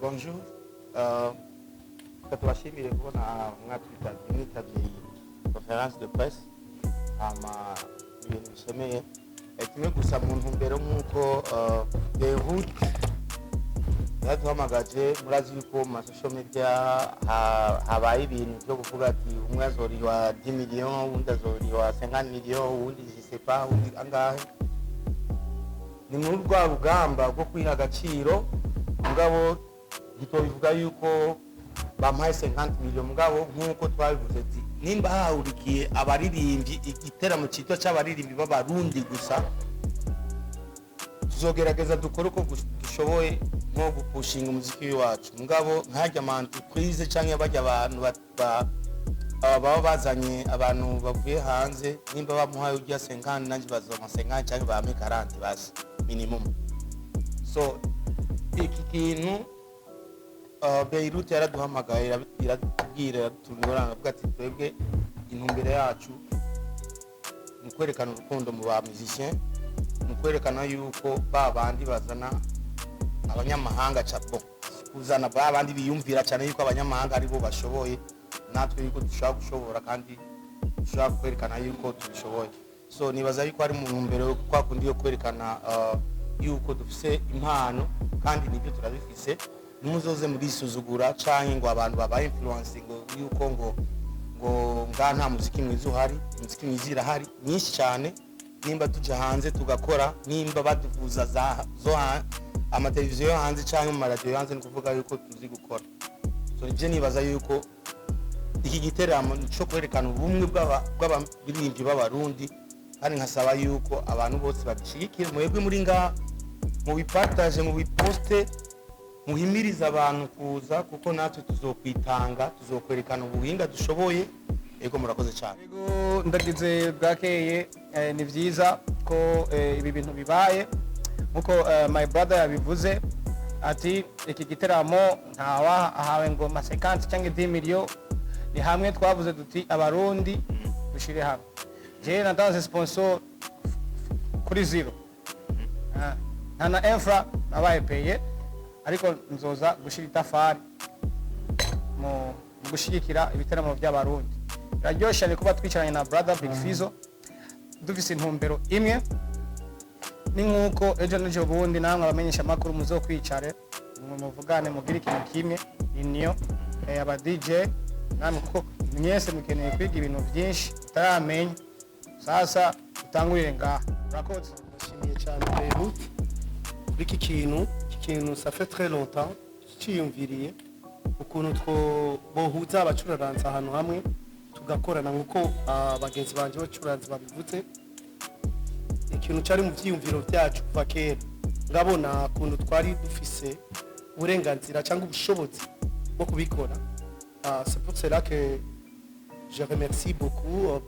Bonjour. Reka tubashimire kubona mwatwitabye, mwitabye iyi conférence de presse. Hama ibintu bishemeye. Kimwe gusa, mu ntumbero nk'uko Beirut yaduhamagaje, murazi yuko mu ma social media habaye ibintu byo kuvuga ati umwe azoriwa 10 millions, uwundi azoriwa 50 millions, uwundi je sais pas, uwundi angahe. Ni muri rwa rugamba rwo kwiha agaciro. Mugabo ntitwobivuga yuko bampaye 50 millions, mugabo nk'uko twabivuze ati nimba hahurikiye abaririmbyi, igiteramo cyitwa cy'abaririmbyi b'Abarundi gusa, tuzogerageza dukore uko dushoboye nko gupushinga umuziki w'iwacu. Mugabo nk'arya ama entreprise canke bajya abantu aba baba bazanye abantu bavuye hanze, nimba bamuhaye urya 50, nanjye bazonka 50 canke bampe 40 basi minimum. So iki kintu, Beirut yaraduhamagaye, iratubwira, iradutumira, aravuga ati twebwe intumbero yacu ni ukwerekana urukundo mu ba musicien, ni ukwerekana yuko ba bandi bazana abanyamahanga capo kuzana ba bandi biyumvira cyane yuko abanyamahanga aribo bashoboye, natwe yuko dushobora gushobora kandi dushobora kwerekana yuko tubishoboye. So nibaza yuko ari mu ntumbero yo kwa kundi yo kwerekana yuko dufise impano, kandi nibyo turabifise. Ntimuzoze murisuzugura canke ngo abantu babaye influence ngo yuko ngo nga nta muziki mwiza uhari. Umuziki mwiza irahari myinshi cyane, nimba tuja hanze tugakora, nimba baduvuza za zo amateleviziyo yo hanze cyangwa mu maradiyo yo hanze, ni ukuvuga yuko tuzi gukora. So je nibaza yuko iki giteramo ni cyo kwerekana ubumwe bw'abaririmbyi b'Abarundi, kandi nkasaba yuko abantu bose babishigikira. Mwebwe muri ngaha mubipartage, mubiposte, muhimirize abantu kuza, kuko natwe tuzokwitanga, tuzokwerekana ubuhinga dushoboye. Ego, murakoze cyane. Yego, ndagize bwakeye. Ni byiza ko ibi bintu bibaye nkuko my brother yabivuze ati iki giteramo ntawahawe ngo ma 50 cyangwa 10 million. Ni hamwe twavuze duti Abarundi dushire hamwe. Je natanze sponsor kuri zero. Ah, nta na infra nabaye payé, ariko nzoza gushira itafari mu gushyigikira ibiteramo by'Abarundi. Biraryoshye cyane kuba twicaranye na brother Big Fizzo, dufise intumbero imwe. Ni nk'uko ejo n'ejo bundi namwe abamenyesha amakuru muzokwicare, muvugane, mugire ikintu kimwe iniyo aba DJ namwe, kuko mwese mukeneye kwiga ibintu byinshi utaramenya. Sasa utangurire ngaha. Urakoze. Ndashimiye cyane Beirut kuri iki kintu. Iki kintu ça fait très longtemps ciyumviriye ukuntu two bohuza abacuraranzi ahantu hamwe tugakorana, nk'uko bagenzi banje b'abacuranzi babivuze. Ikintu cyari mu byiyumviro byacu kuva kera, ngabona ukuntu twari dufise uburenganzira cyangwa ubushobozi bwo kubikora. C'est pour cela que je remercie beaucoup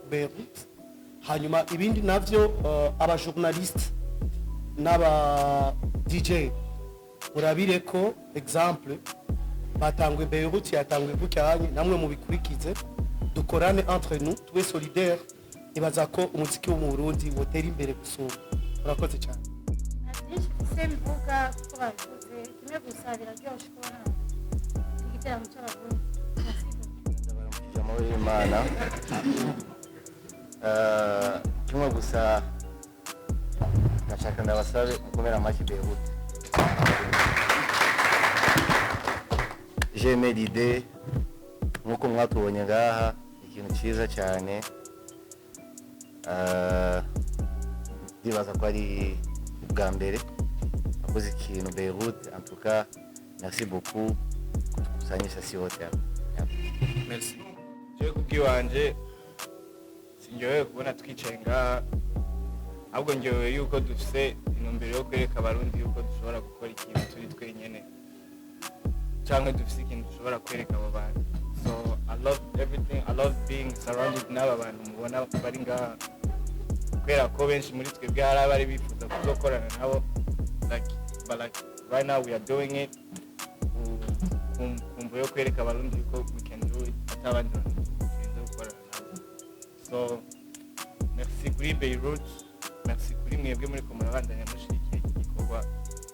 Beirut. Hanyuma ibindi navyo, aba journaliste n'aba DJ murabire ko exemple batangwe, Beirut yatangwe gutya, namwe mubikurikize, dukorane entre nous, tube solidaire. Nibaza ko umuziki wo mu Burundi wotera imbere gusumba. Murakoze cyane. Nta byinshi mfise mvuga kuko babivuze. Kimwe gusa, biraryoshe kubona igiteramo cy'Abarundi. Merci beaucoup. Ndabaramukije, amahoro y'Imana. Kimwe gusa ndashaka ndabasabe mukomere amashyi Beirut. J'ai aimé l'idée nk'uko mwatubonye ngaha, ikintu cyiza cyane. Ndibaza ko ari ubwa mbere akoze ikintu Beirut. En tout cas, merci beaucoup kutukusanyisha si wote hapa. Merci. Jewe kubw'iwanje sinjoyewe kubona twicaye ngaha, ahubwo ngewe yuko dufise intumbero yo kwereka Abarundi yuko dushobora gukora ikintu turi twenyene, canke dufise ikintu dushobora kwereka abo bantu. So I love everything. I love being surrounded n'aba bantu mubona bari ngaha, kubera ko benshi muri twebwe hari abari bifuza kuzokorana nabo, like, but like right now we are doing it ku mvo yo kwereka Abarundi yuko we can do it, ata abandi bantu turinze gukorana nabo. So merci kuri Beirut, merci kuri mwebwe muriko murabandanya mushigikiye iki gikorwa,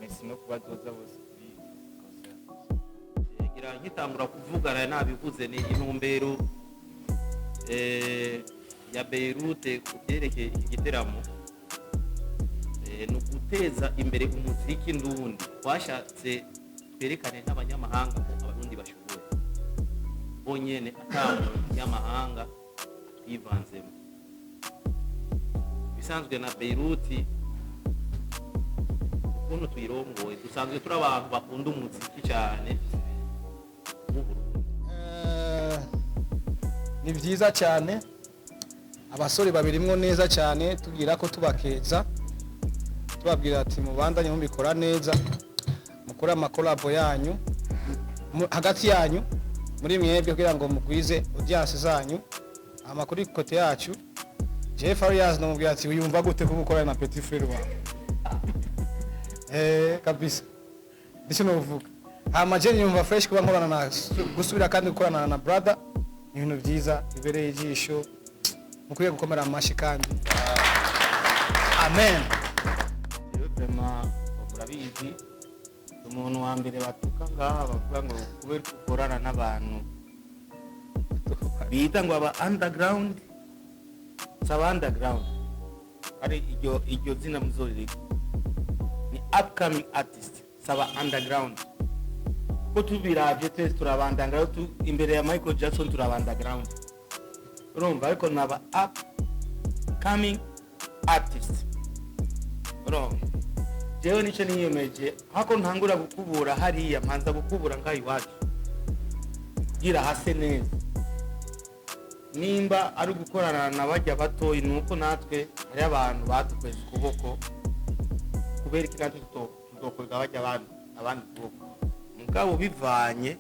merci no kubazoza bose kuri concert. Ngira nkitangura kuvugana nabivuze, ni intumbero ya Beirute ku byerekeye iki giteramo, ni uguteza imbere umuziki ndundi. Twashatse twerekane n'abanyamahanga ko Abarundi bashoboye bonyene, ata munyamahanga atwivanzemo. Bisanzwe na Beiruti ukuntu tuyirongoye, dusanzwe turi abantu bakunda umuziki cyane w'Uburundi. Ni byiza cyane, abasore babirimwo neza cyane. Tubwira ko tubakeza, tubabwira ati mubandanye mubikora neza, mukore ama collabo yanyu hagati yanyu muri mwebwe kugira ngo mugwize audience zanyu. Amakuru côté yacu, Jeff Arias namubwira ati wiyumva gute kuba ukorana na petit frère wawe? Kabisa ndetse novuga hama je nyumva fresh kuba nkorana na, gusubira kandi gukorana na brother ni ibintu byiza bibereye ijisho, mukwiye gukomera amashyi kandi amen. Rero vraiment murabizi, umuntu wa mbere batuka ngaha bavuga ngo kubera ko ukorana n'abantu bita ngo aba underground. Si aba underground, ari iryo zina muzoririka, ni upcoming artist, si aba underground. Ko tubiravye twese turaba underground, imbere ya Michael Jackson turaba underground, urumva? Ariko ni aba upcoming artist, urumva? Jewe nico niyemeje, hako ntangura gukubura hariya, mpanza gukubura ngaha iwacu kugira hase neza. Nimba ari ugukorana na bajya batoyi, ni uko natwe hari abantu badukweza ukuboko, kubera iki natwe tutokwega bajya abandi ukuboko? Mugabo bivanye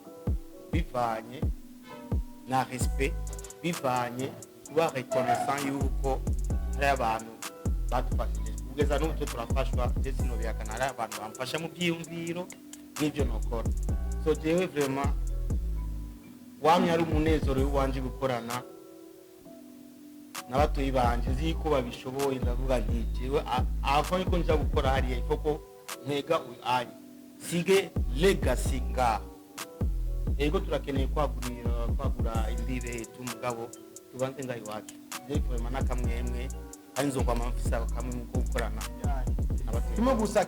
na respect, bivanye kuba reconnaissant yuko hari abantu badufashije kugeza n'ubu twe turafashwa. Je sinobihakana, hari abantu bamfasha mu byiyumviro n'ibyo nokora. So jewe vraiment wamye ari umunezero w'iwanje gukorana n'abatoyi banje, nzi ko babishoboye. Ndavuga nti jewe avant yuko nja gukora hariya, ifo ko ntega uyu anya sige legacy ngaha. Ego, turakeneye kwagura imbibe, tumugabo tubanze ngaha iwacu. Je vraiment n'akamwemwe kandi nzokwama mfise akamwe ko gukorana n'abatoyi.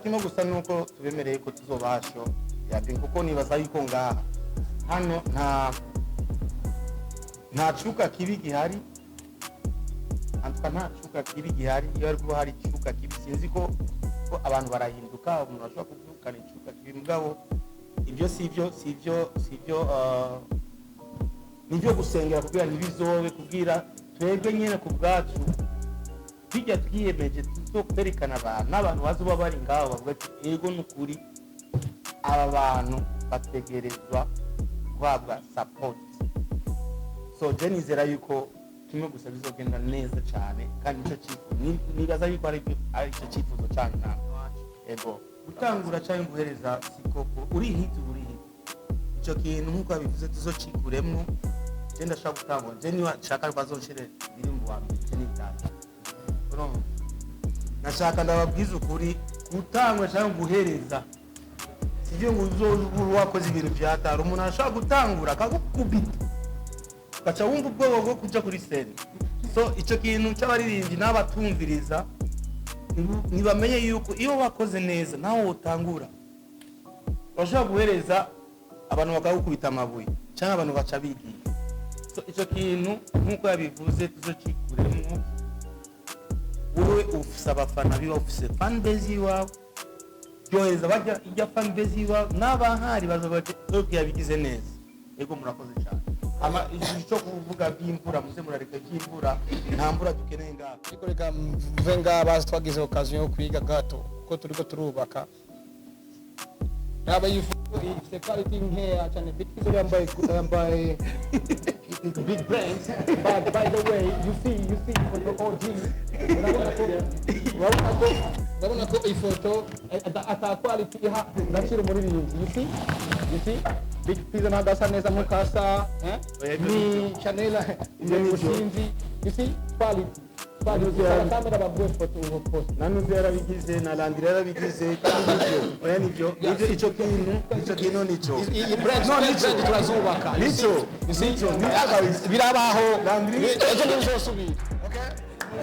Kimwe gusa nuko tubemereye ko tuzobasho yabe, kuko nibaza yuko ngaha hano nta cuka kibi gihari. Antuka nta cuka kibi gihari. Iyo ari kuba hari icuka kibi, sinzi ko abantu barahinduka, umuntu ashobora kuvukana icuka kibi. Mugabo ibyo si ibyo, nibyo gusengera kugira ntibizobe, kugira twebwe nyine ku bwacu bijya twiyemeje tuzokwerekana abantu, n'abantu bazoba bari ngaho bavuga ati ego nukuri aba bantu bategerezwa guhabwa support. So je nizera yuko kimwe gusa bizogenda neza cyane, kandi nicyo cyifuzo, nibaza yuko ari cyo cyifuzo cyanyu namwe. Ego, gutangura cyangwa guhereza sikoko uri hit, uri hit. Icyo kintu nk'uko babivuze tuzokikuremwo. Je ndashaka gutangura, je niba nshaka bazonshire indirimbo wa mbere, je nitanga. Urumva, nashaka ndababwiza ukuri, gutangura cyangwa guhereza sivyo ngo uzoba wakoze ibintu vyatara. Umuntu arashobora gutangura akagukubita, ugaca wumva ubwoba bwo kuja kuri scène. So ico kintu c'abaririmbyi n'abatumviriza ntibamenye yuko iyo wakoze neza nawe wotangura, urashobora guhereza abantu bakagukubita amabuye cyangwa abantu baca bigiye. So ico kintu nk'uko yabivuze tuzokikuremwo. Wowe ufise abafana biwe, ufise fan base iwawe, ryohereza bajya ijya fan base iwawe n'abahari bazoba bati ok, yabigize neza. Yego, murakoze cyane. Ama icyo kuvuga by'imvura, muze murareka by'imvura, nta mvura dukeneye ngaha. Ariko reka mve ngaha, twagize occasion yo kwiga gato kuko turiko turubaka. Raba iyi foto ifite quality nkeya cyane. Big Fizzo yambaye big brands, but by the way, you see ifoto OG, urabona ko ifoto ata quality iha agaciro umuririmbyi. You see Big Fizzo ntabwo asa neza nk'uko asa, eh? Oya, ibyo Ni nibyo. Chanel Ibyo nibyo. sinzi, you see quality. Kamera baguhe foto uwo post. Nanuze yarabigize, na Landira yarabigize, kandi nibyo, oya, nibyo, nibyo, ico kintu nico. Iyi brand turazubaka. Nico nico nico kabisa. Birabaho. Landry. Ejo ntibizosubira.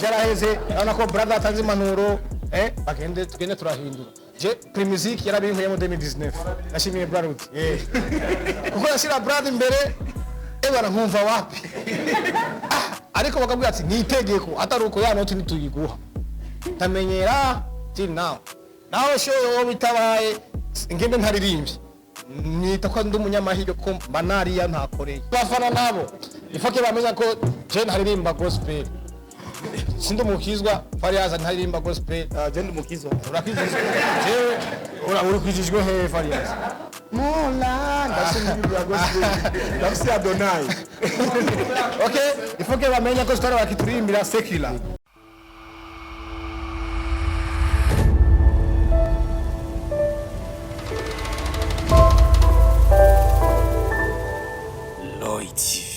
Byaraheze. Urabona ko brother atanze impanuro, bagende tugende turahindura. Je Primusic yarabinkuyemo 2019. Nashimiye Brarud kuko yashyira brad imbere, ebara nkumva wapi. Ah, ariko bakabwira ati ni itegeko, atari uko ya noti ntituyiguha. Ndamenyera till now. Nawe show yoba bitabaye ngende ntaririmbye, nita ko ndi umunyamahirwe ko mba nariya ntakoreye abafana nabo. Ifake bamenya ko je ntaririmba gospel, sindi umukizwa. Fariyaza ntaririmba gospel. Ah, je ndi umukizwa. Urakijijwe? Jewe urikijijwe hehe, Fariyaza? Mola ndasoma Bible ya gospel, ndafise Adonai. Okay, ifoke bamenya ko tutari bakiturimbira secular. Lloyd TV.